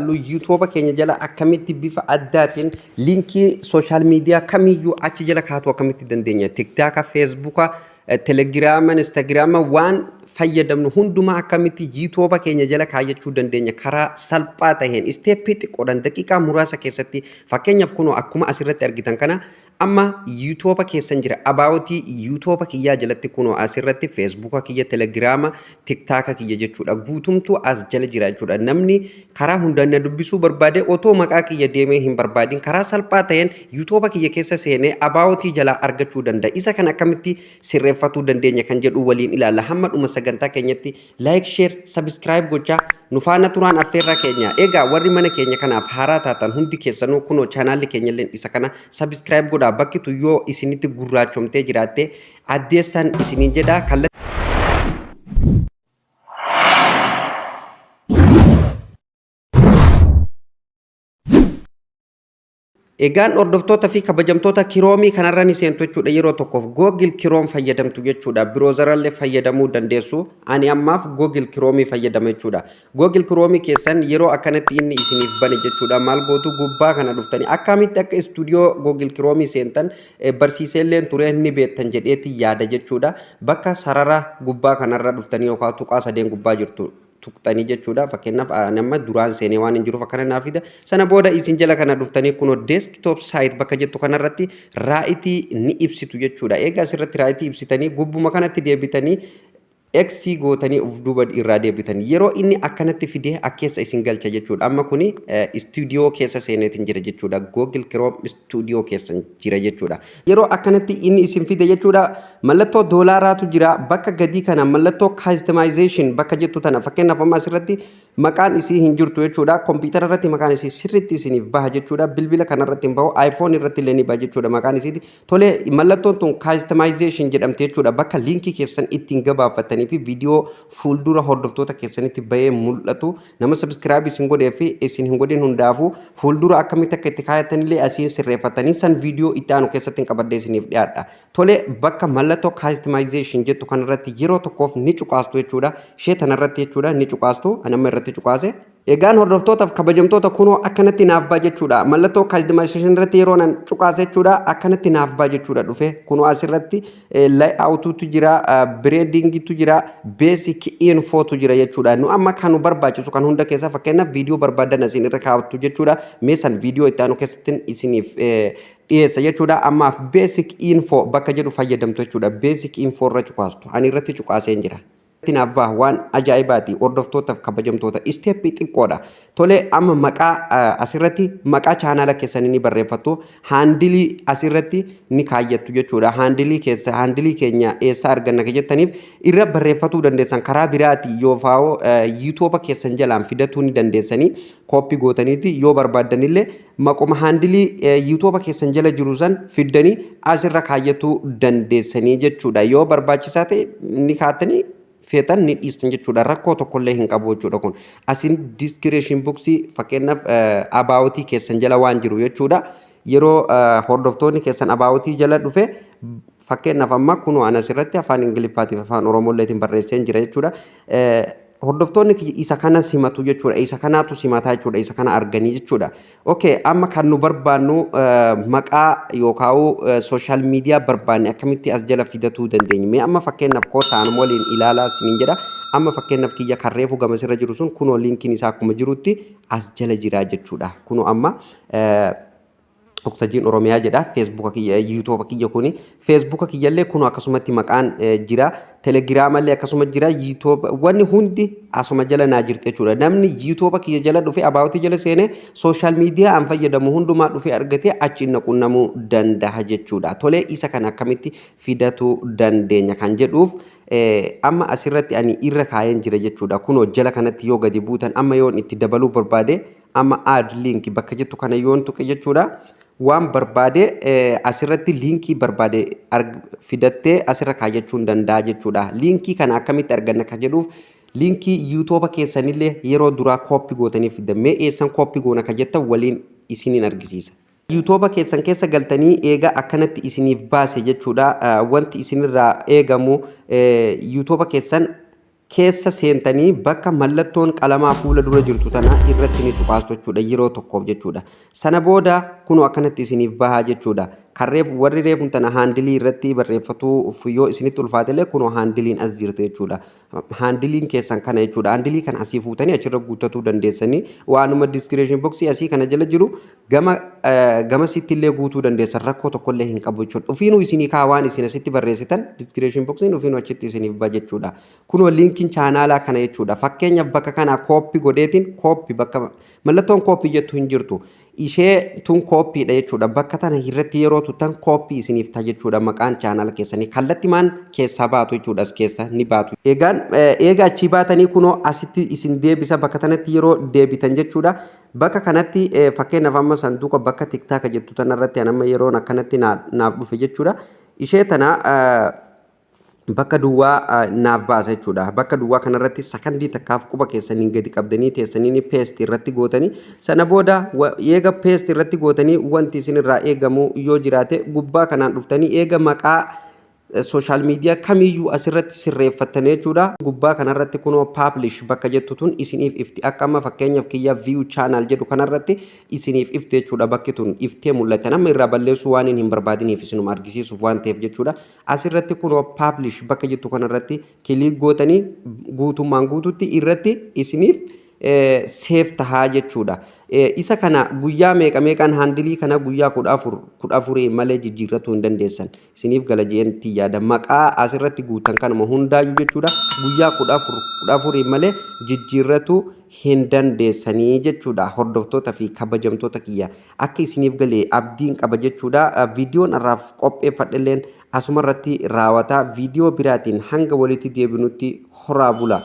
YouTube keenya jala akkamitti bifa addaatiin linkii social media kamiyyuu achi jala kaa'uu akkamitti dandeenya? TikToka, Facebooka, Telegrama, Instagrama, waan fayyadamnu hundumaa akkamitti YouTube keenya jala kaayyachuu dandeenya karaa salphaa taheen, step xiqqoodhaan, daqiiqaa muraasa keessatti? Fakkeenyaaf, kunoo akkuma asirratti argitan kana amma YouTube keessan jira. About YouTube kiyyaa jalatti kunoo asirratti Facebooka kiyya, Telegrama, TikToka kiyya jechuudha, guutumtuu as jala jira jechuudha. Namni karaa hundaan na dubbisuu barbaade otoo maqaa kiyya deemee hin barbaadin karaa salphaa ta'een YouTube kiyya keessa seenee about jalaa argachuu danda'a. Isa kan akkamitti sirreeffatuu dandeenya kan jedhu waliin ilaalla. Hamma dhuma sagantaa keenyatti like, share, subscribe gochaa nu faana turaan affeerraa keenya. Egaa warri mana keenya kanaaf haaraa taatan hundi keessanuu kunoo chaanaalli keenya illee isa kana, subscribe godhaa. Bakki tuyyoo isinitti gurraachomtee jiraatte addeessaan isiniin jedhaa kallattii. Egaan hordoftoota fi kabajamtoota, Chrome kanarra ni seentu jechuudha. Yeroo tokkoof Google Chrome fayyadamtu jechuudha. Browserallee fayyadamuu dandeessu. Ani ammaaf Google Chrome fayyadama jechuudha. Google Chrome keessan yeroo akkanatti inni isiniif bane jechuudha. Maal gootu? Gubbaa kana dhuftanii akkamitti akka studio Google Chrome seentan barsiiseelleen ture, ni beektan jedheeti yaada jechuudha. Bakka sarara gubbaa kanarra dhuftanii yookaan tuqaa sadeen gubbaa jirtu tuqxanii jechuudha. Fakkeenyaaf, nama duraan seenee waan hin jiruuf akkana naa fida. Sana booda isin jala kana dhuftanii kunoo desktop site bakka jettu kanarratti right ni ibsitu jechuudha. Egaa asirratti right ibsitanii gubbuma kanatti deebitanii X gootanii of duuba irraa deebitan, yeroo inni akkanatti fidee akkeessa isin galcha jechuudha. Amma kuni studio keessa seeneetiin jira jechuudha. Google Chrome Studio keessa jira jechuudha. Yeroo akkanatti inni isin fide jechuudha, mallattoo doolaaraatu jira bakka gadii kana, mallattoo customization bakka jettu tana. Fakkeenyaaf, amma asirratti maqaan isii hin jirtu jechuudha. Kompiitara irratti maqaan isii sirriitti isiniif baha jechuudha. Bilbila kanarratti hin bahu, iPhone irratti illee ni baha jechuudha maqaan isiiti. Tole, mallattoon tun customization jedhamte jechuudha. Bakka linkii keessan ittiin gabaafatanii fi viidiyoo fuuldura hordoftoota keessanitti bahee mul'atu, nama subscribe isin godhee fi isin hin godhin hundaafuu fuuldura akkamitti akka itti kaayatanillee asiin sirreeffatanii, san viidiyoo itti aanu keessatti hin qabadhee isiniif dhiyaadha. Tole, bakka mallattoo customization jettu kanarratti yeroo tokkoof ni cuqaastu jechuudha. Ishee tanarratti jechuudha ni cuqaastu. Anamma irratti cuqaase. Egaan hordoftootaaf kabajamtoota, kunoo akkanatti naaf ba'a jechuudha. Mallattoo customization irratti yeroo nan cuqaase jechuudha, akkanatti naaf ba'a jechuudha dhufe. Kunoo asirratti layoututu jira, brandingitu jira, basic infotu jira jechuudha. Nu amma kan nu barbaachisu kan hunda keessaa, fakkeenyaaf, viidiyoo barbaadan asiin irra kaa'attu jechuudha. Mee san viidiyoo itti aanu keessatti isiniif dhiyeessa jechuudha. Ammaaf basic info bakka jedhu fayyadamtu jechuudha. Basic info irra cuqaastu. Ani irratti cuqaaseen jira. Naaf baha, waan ajaa'ibaati. Hordoftootaaf kabajamtoota, step xiqqoodha. Tole, amma maqaa asirratti maqaa chaanaala keessanii ni barreeffattu. Handle asirratti ni kaayyattu jechuudha. Handle keessa, handle keenya eessa arganna ka jettaniif, irra barreeffatuu dandeessan. Karaa biraati yoo faa'oo YouTube keessan jalaan fidatuu ni dandeessanii, copy gootaniiti. Yoo barbaaddanillee maquma handle YouTube keessan jala jiru san fiddanii asirra kaayyatuu dandeessanii jechuudha. Yoo barbaachisaa ta'e ni kaatanii, feetan ni dhiistan jechuudha. Rakkoo tokkollee hin qabu jechuudha kun. Asin description box, fakkeenyaaf, about keessan jala waan jiru jechuudha. Yeroo hordoftoonni keessan about jala dhufe, fakkeenyaaf, amma kunoo ana asirratti afaan Ingiliffaatiif afaan Oromolleetiin barreessee jira jechuudha. Hordoftoonni isa kana simatu jechuudha. Isa kanaatu simataa jechuudha. Isa kana arganii jechuudha. Okay, amma kan nu barbaannu maqaa yookaan social media barbaanne akkamitti as jala fidatuu dandeenya? Mee amma fakkeenyaaf kootaan waliin ilaalaa isiniin jedha. Amma fakkeenyaaf, kiyya kan reefu gamasirra jiru sun kunoo linkiin isaa akkuma jirutti as jala jira jechuudha. Kunoo amma Oksijiin Oromiyaa jedha. Facebooka kiyya, YouTubea kiyya kuni. Facebooka kiyyallee kun akkasumatti maqaan jira. Telegramallee akkasuma jira. YouTube wanni hundi asuma jala naa jirti jechuudha. Namni YouTubea kiyya jala dhufe, about jala seenee, social media an fayyadamu hundumaa dhufee argatee achi na qunnamuu danda'a jechuudha. Tolee, isa kana akkamitti fidatuu dandeenya kan jedhuuf, amma asirratti ani irra kaayeen jira jechuudha. Kunoo jala kanatti yoo gadi buutan, amma yoon itti dabaluu barbaade, amma add link bakka jettu kana yoon tuqe jechuudha. Waan barbaade asirratti linkii barbaade fidattee asirra kaayyachuu hin danda'a jechuudha. Linkii kana akkamitti arganna kan jedhuuf, linkii YouTubea keessanillee yeroo duraa copy gootanii fidan. Mee eessan copy goona kan jettan waliin isiniin argisiisa. YouTubea keessan keessa galtanii eega akkanatti isiniif baase jechuudha. Wanti isinirraa eegamu YouTubea keessan Keessa seentanii bakka mallattoon qalamaa fuula dura jirtu tana irratti ni tuqaastu jechuudha, yeroo tokkoof jechuudha. Sana booda kunoo akkanatti isiniif bahaa jechuudha. Kan reefu warri reefuun tana handle irratti barreeffatuu yoo isinitti ulfaatellee, kunoo handleiin as jirti jechuudha. Handleiin keessan kana jechuudha. Handle kana asii fuutanii achirra guuttatuu dandeessanii, waanuma description boxii asii kana jala jiru gama gamasitti illee guutuu dandeessan, rakkoo tokkollee hin qabu jechuudha. Ufiinuu isinii kaa waan isin asitti barreessitan description boxiin ufiinuu achitti isiniif ba jechuudha. Kunoo linkiin channelaa kana jechuudha. Fakkeenyaaf, bakka kana copy godheetiin, copy bakka mallattoon copy jettu hin jirtu. Ishee tun copydha jechuudha. Bakka tana irratti yeroo tuttan copy isiniif ta'a jechuudha. Maqaan channela keessanii kallattimaan keessaa baatu jechuudha. As keessa ni baatu. Egaan eega achii baatanii kunoo asitti isin deebisa, bakka tanatti yeroo deebitan jechuudha. Bakka kanatti, fakkeenyaaf, amma sanduuqa bakka TikTok jettu tanarratti amma yeroon akkanatti naaf dhufe jechuudha. Ishee tana bakka duwwaa naaf baasa jechuudha. Bakka duwwaa kanarratti sakandii takkaaf quba keessaniin gadi qabdanii teessanii paste irratti gootanii, sana booda eega paste irratti gootanii, wanti isin irraa eegamu yoo jiraate, gubbaa kanaan dhuftanii eega maqaa social media kamiyyuu asirratti sirreeffattanii jechuudha. Gubbaa kanarratti kunoo publish bakka jettu tun isiniif ifti. Akka amma fakkeenyaaf kiyya view channel jedhu kanarratti isiniif ifti jechuudha. Bakki tun iftee mul'ata. Nama irraa balleessuu waan hin barbaadiniif, isinuma argisiisuuf waan ta'eef jechuudha. Asirratti kunoo publish bakka jettu kanarratti click gootanii guutummaan guututti irratti isiniif save tahaa jechuudha. Isa kana guyyaa meeqa meeqaan handle kana guyyaa 14 14 malee jijjiirratuu hin dandeessan. Isiniif gala je'eetti yaada. Maqaa asirratti guutan kanuma hundaayyuu jechuudha. Guyyaa 14 14 malee jijjiirratuu hin dandeessanii jechuudha. Hordoftoota fi kabajamtoota kiyya, akka isiniif galee abdiin qaba jechuudha. Viidiyoon har'aaf qopheeffadhelleen asumarratti raawwata. Viidiyoo biraatiin hanga walitti deebinutti horaa bula.